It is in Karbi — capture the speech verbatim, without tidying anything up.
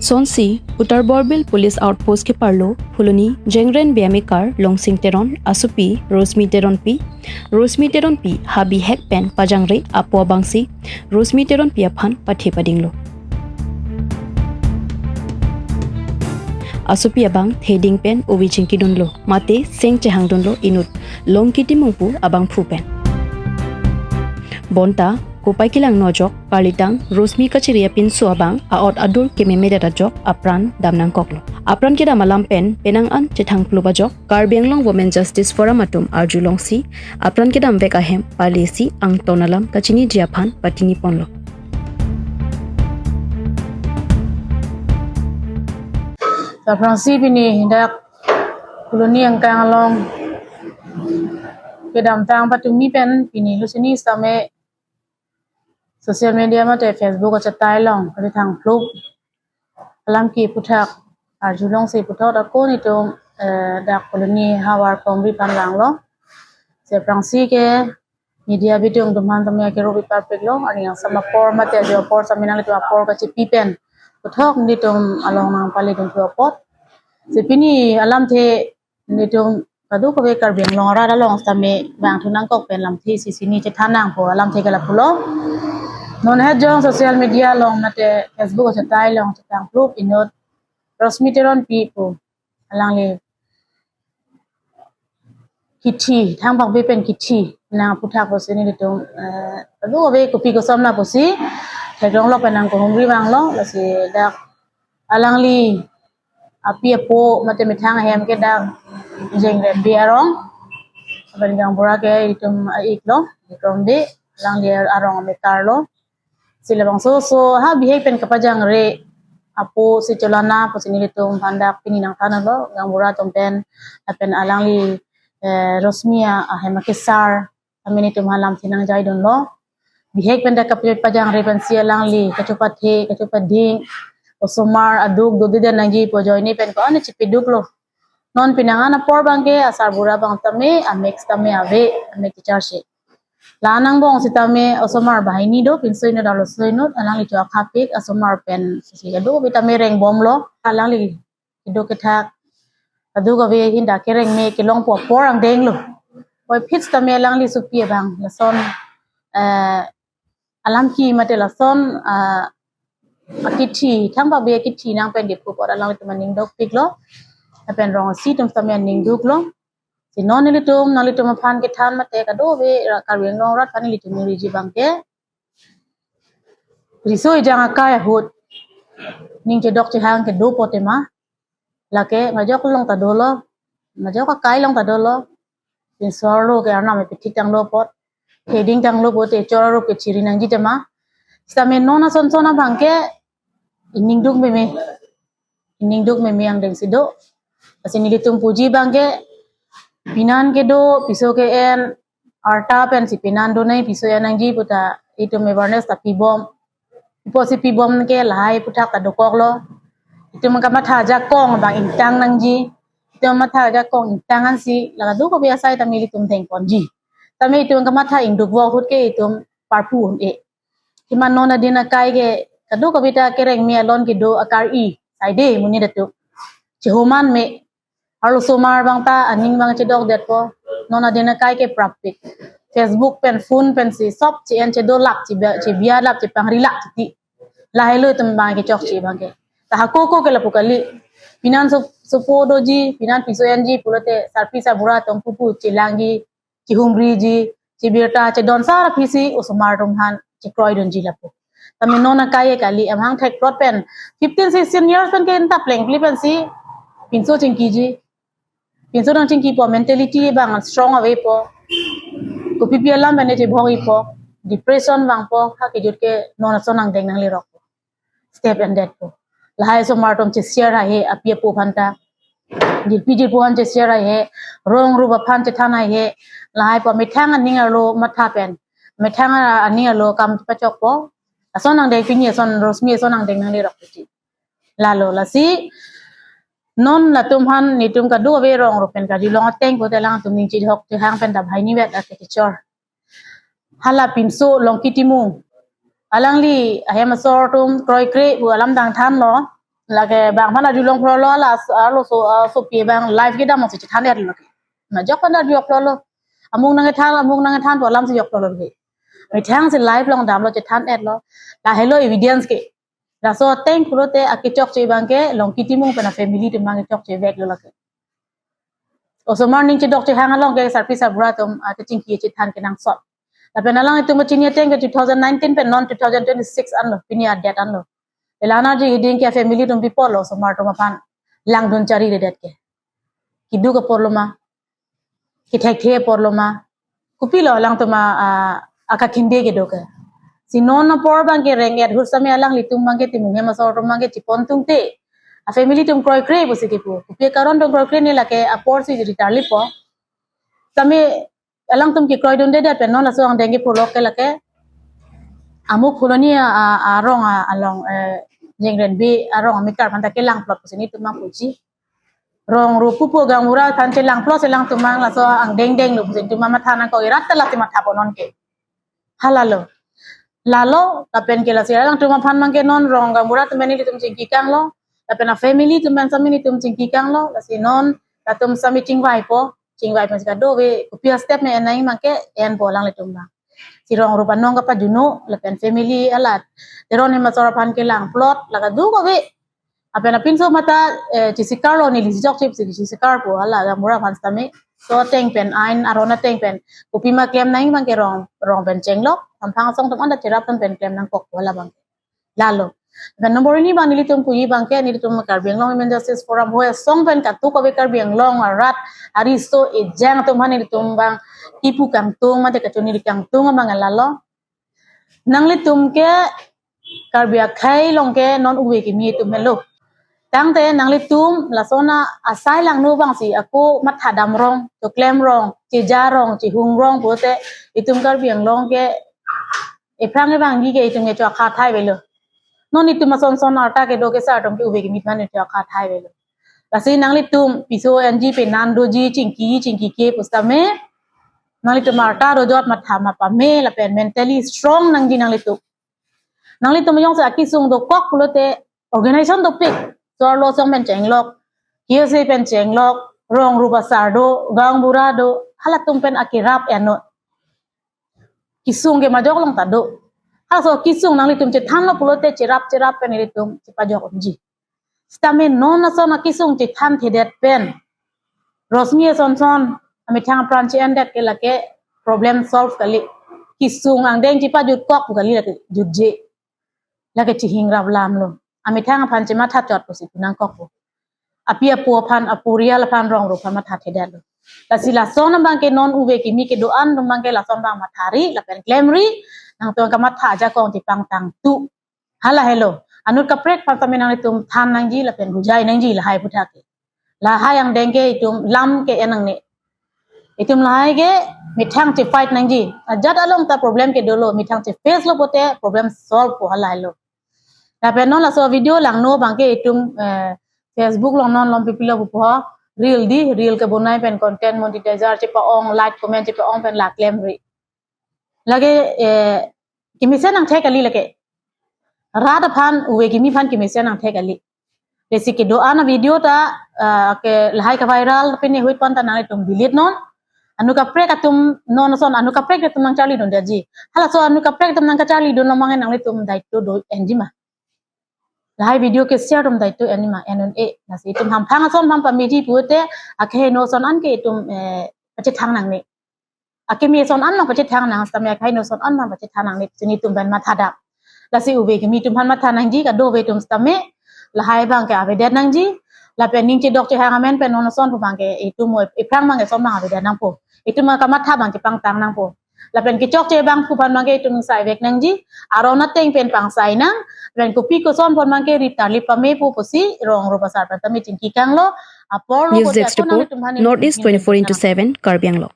Lasonsi Uttar Borbil Police Outpost keparlo Phuloni Jengren Beyamekar Longsing Teron asopi Rosmi Teronpi, Rosmi Teronpi ha bihek pen pajangre apo abangsi Rosmi Teronpi aphan pathe padinglo. Asopi abang theding pen ove chingkidunlo, mate seng chehangdunlo inut Longki Timung pu abangphu pen. Bonta kopai kelangno ajok karlitang Rosmi kachiri apinso abang a-ot adur kememedet ajok apran damnangkoklo. Apran kedam alam pen penang an chethangplup ajok Karbi Anglong Women Justice Forum atum arjulongsi apran kedam vek ahem palisi angton alam kachiniji aphan patini ponlo. Aphrangsi pini dak Phuloni angkang along kedamtang patumi pen pini lusini sitame social media mate Facebook achetai along kali thangplup alam ke aputhak arjulongsi puthot ako nelitum, eh, dak Phuloni havar Komri aphan langlo. Si aphrangsi ke media bidung atum aphan tame akerup iparpiklo, arni angsam apor mate ajo apor sitame nanglitum apor kachipi pen puthot nelitum along nangpalidun thu apot. Si pini alamthe nelitum kadokave Karbi Anglong arat along sitame vangthu nangkok pen lamthe isi sini chethan nangpo alamthe ke lapulo. Non het jong social media along mate Facebook achetai along chethangplup inut Rosmi Teronpi pu alangli kithi, thang pakbe pen kithi nang aputhak pusi nelitum, eh, kadokave kopi koson na pusi theklonglo pen nangkehumri vanglo, lasi dak alangli api apo mate methang ahem ke dak Jengren Bey arong, lapen gaonbura ke itum a-iklo, Bikrom Bey, alangli arong amekar lo. Si labangso oso ha bihek pen kapajangre apo si cholana pusi nelitum aphan dak pini nangthanlo, gaonbura atum pen lapen alangli, eh, Rosmi ahem akesar sitame nelitum aphan lamthe nangjaidunlo. Bihek pen dak kapajangre pensi alangli kachopathe kachopading, osomar aduk dodeden nangji pu ajoine pen ko-an chipiduklo. Non penang an apor abangke asarbura abang tame amek sitame ave, amek kecharche. La-an angbong sitame osomar banghini do, pinso inut arloso inut, alangli cho akhapik asomar pen si kadokave tame rengbomlo, alangli kedo kethak kadokave hinda kereng me kelongpo apor angdenglo. Puvoiphit sitame alangli sopi abang lason, eh, alam ke mate lason, ah, akithi, thang pakbe akithi nang pen diphu apot alanglitum aning dukpiklo. Lapen rong isi atum sitame aning duklo. Si non nelitum, nanglitum aphan kethan mate kadokave ra Karbi Anglong arat aphan nelitum ningriji abangke, riso ejang akai ahut ning chedok chehang kedo pote ma, lake majok along ta dolo, majok akai along ta dolo. Pinso arlo ke arnam epithik tanglo apot, theding tanglo pote chor arup kechiri nangji tema. Sitame non ason son abangke ining duk meme, ining duk meme angdengsi do. Lasi nelitum puji abangke penan kedo, piso ke-en, arta pensi penan donai, piso en nangji puta itum awareness ta pibom. Ipo si pibom ke lahai aputhak ta dokoklo. Itum kamatha ajakong abang ingtang nangji. Itum matha ajakong ingtang ansi la kadokave asai tame ilitum thengponji. Tame itum kamatha ingduk vok ahut ke itum parpu un-e. Iman non adin akai ke kadokave ta kereng me alon kedo akar-i saide monit atum. Chehoman me, arlosomar abang ta aning abang chedokdetpo. Non adin akai ke prapik. Facebook pen, phone pensi sop che-en chedo lap, chebia, chebia lap, chepangri lap chiti. Lahelo itum abang kechokche abangke. Ta hako ko ke lapu kali. Penan so, sopo doji, penan piso enji pulote sarpi sarbura atum pupu chelangji, chehumriji, chebirta, chedon sar aphisi osomar atum aphan chekroidunji lapu. Tame non akai kali, amahang thekprot pen fifteen sixteen years pen ke enta plengpli pensi pinso chingkiji. Pinso nangchingkipo, mentality abang strong avepo. Kopipi alam pen chebhong-ipo, depression vangpo, ha kejut ke non ason angdeng nanglerokpo. Step endetpo. Lahai osomar atum che-share haihe, api apo aphan ta. Jirpi jirpo aphan che-share haihe, rong rup aphan chethan haihe, lahai po methang aning arlo matha pen, methang aning arlo kam pachokpo. Ason angdeng pini, ason Rosmi ason angdeng nanglerok pusi. Lalo lasi non latum aphan nelitum kadokave rong rup pen kali long ateng pote alangtum ning chihok chehang pen ta banghini vet ake kechor. Hala pinso Longki Timung, alangli ahem asor atum kroikre pu alam dang thanlo. Lake bang aphan arjulong phrolo, la arloso, ah, sopi abang live kedam si chethan-etlo ke. Majok aphan arju-ok phrolo. Amung nangkethan, amung nangkethan pu alam si yok phrolo ke. Methang si live along damlo, chethan-etlo. Lahelo evidence ke. Laso ateng pulote akechokche abang ke Longki Timung pen afamily atum abang kechokche veklo lake. Osomar ning chedok chehang along ke sarpi sarbura atum, ah, kachingki chethan kenangsot. Lapen alanglitum kachini ateng ke two thousand nineteen pen non two thousand twenty-six anlo, pini a-date anlo. Elana ji hiding ke family atum pi apotlo osomar atum aphan langdun chariredet ke. Keduk apotlo ma, kethekthe apotlo ma, kopilo alangtum a, ah, akakhinde kedo ke. Si non apor abang ke reng-et ahut sitame alanglitum abang ke Timung hem asor atum abang ke chepon tungte. Afamily atum kroikre pusi kepu. Kopi akaron atum kroikre ne lake apor si ritarlipo. Sitame alangtum kekroidundedet pen non laso angdeng ke pulok ke lake Amuk Pholoni a, a, arong a, along, eh, Jengrenbi arong amekar aphan ta kelangplot pusi netum abang puji. Rong rup pupo, gaonbura aphan chelangplot si alangtum abang laso angdeng denglo pusi netum abang matha nangkok, irat ta lasi mathapo non ke. Halalo. Lalo, lapen ke lasi alangtum aphan abang ke non rong gaonbura atum pen nelitum chingki kanglo. Lapen afamily atum pen sitame netum chingki kanglo. Lasi non latum sitame chingvaipo. Chingvai pen si kadokave kopi a-step me en nangji abang ke enpo alanglitum abang. Si rong rup anong kapajuno, lapen family alat. Teron hem asor aphan kelangplot, la kadokave. Lapen apinso mata, eh, chisikarlo, neli si chokche pusi chisikarpo, hala gaonbura aphan sitame. So ateng pen, ain aron ateng pen. Kopima klem nangji abang ke rong, rong pen chenglok, hamphang asong atum anta cherap atum pen klem nangkokpo hala abang ke. Lalo. Lapen number hini abang nelitum puji abang ke, nelitum Karbi Anglong Women Justice Forum ahoi asong pen kadokave Karbi Anglong arat ariso ejang atum aphan nelitum abang kipu kangtung mate kachiningri kangtung abang lalo. Nanglitum ke Karbi akhei along ke non ove kimi atum henlo. Tangte nanglitum lason asai langno abang si ako matha dam rong, choklem rong, cheja rong, chehung rong pulote itum Karbi Anglong ke ephrang evangji ke itum ke cho akha thai avelo. Non itum ason son arta kedo ke sar atum ke ove kimi aphan cho akha thai avelo. Lasi nanglitum piso enji, penan doji, chingki chingkike pusitame nanglitum arta dojot, matha ma pame lapen mentally strong nangji nanglitum. Nanglitum jongsi akesung dokok pulote organization dopik. Arloso pen chenglok, K S A pen chenglok, rong rup asar do, gaonbura do, halatum pen akerap ennon. Kesung ke majok along ta do. Halaso kesung nanglitum chethanlo pulote cherap cherap pen ilitum chepajok unji. Sitame non ason akesung chethanthedet pen Rosmi ason son amethang apran che-endet ke lake problem solve kali. Kesung angdeng chepajutkok pu kali, lake jutje. Lake chehing rap lamlo. Amethang aphan chematha chot pusi pu nangkokpo. Api apo aphan, aporial aphan, rong rup aphan mathathedetlo. Lasi lason abang ke non ove kimi kedo-an atum abang ke lason abang mathari lapen klemri, nangtum kamatha ajakong chepangtang tu. Hala helo. Anut kaprek aphan sitame nanglitum than nangji lapen bujai nangji lahai aputhak ke. Lahai angdeng ke itum lam ke en nangne. Itum lahai ke methang chefight nangji. Ajat along ta problem ke dolo, methang cheface lo pulote problem solve po, hala helo. Lapen non laso video langno abang ke itum, eh, Facebook along non lom pipilo pupo, reel di, reel kebonai pen content monetizer chepa-ong, like comment chepa-ong pen la klemri. Lake, eh, kemesen nangthek kali lake. Rat aphan, ove kimi aphan kemesen nangthek kali. Lasi kedo-an avideo ta, ah, ke lahai kaviral pine ahut pen ta nanglitum delete non. Anut kaprek atum non ason, anut kaprek atum nangcharlidundetji. Halaso anut kaprek atum nangkacharlidunlo abang nanglitum daito do-enji ma. Lahai video ke-share atum daito enji ma, en un-e. Lasi itum hamphang ason aphan pameji pulote, akeheno ason an ke itum, eh, pachethang nangne. Akeme ason an abang pachethang nang, sitame akeheno ason an abang pachethang nangne pusi netum pen mathadam. Lasi ove kimi atum aphan matha nangji, kadokave atum sitame lahai abang ke avedet nangji. Lapen ning chedok chehang amen pen non ason pu abang ke itum oi, ephrang abang ke ason abang avedet nangpo. Itum kamatha abang chepangtang nangpo. Lapen kechokche abang pu aphan abang ke itum ingsai vek nangji. Aron ateng pen pangsai nang. Lapen kopi koson aphan abang ke ritarli pamepo pusi rong rup asar aphan tame chingki kanglo. Apor lo News pulote Desk ako report, nanglitum aphan North East twenty-four into seven, Karbi Anglong.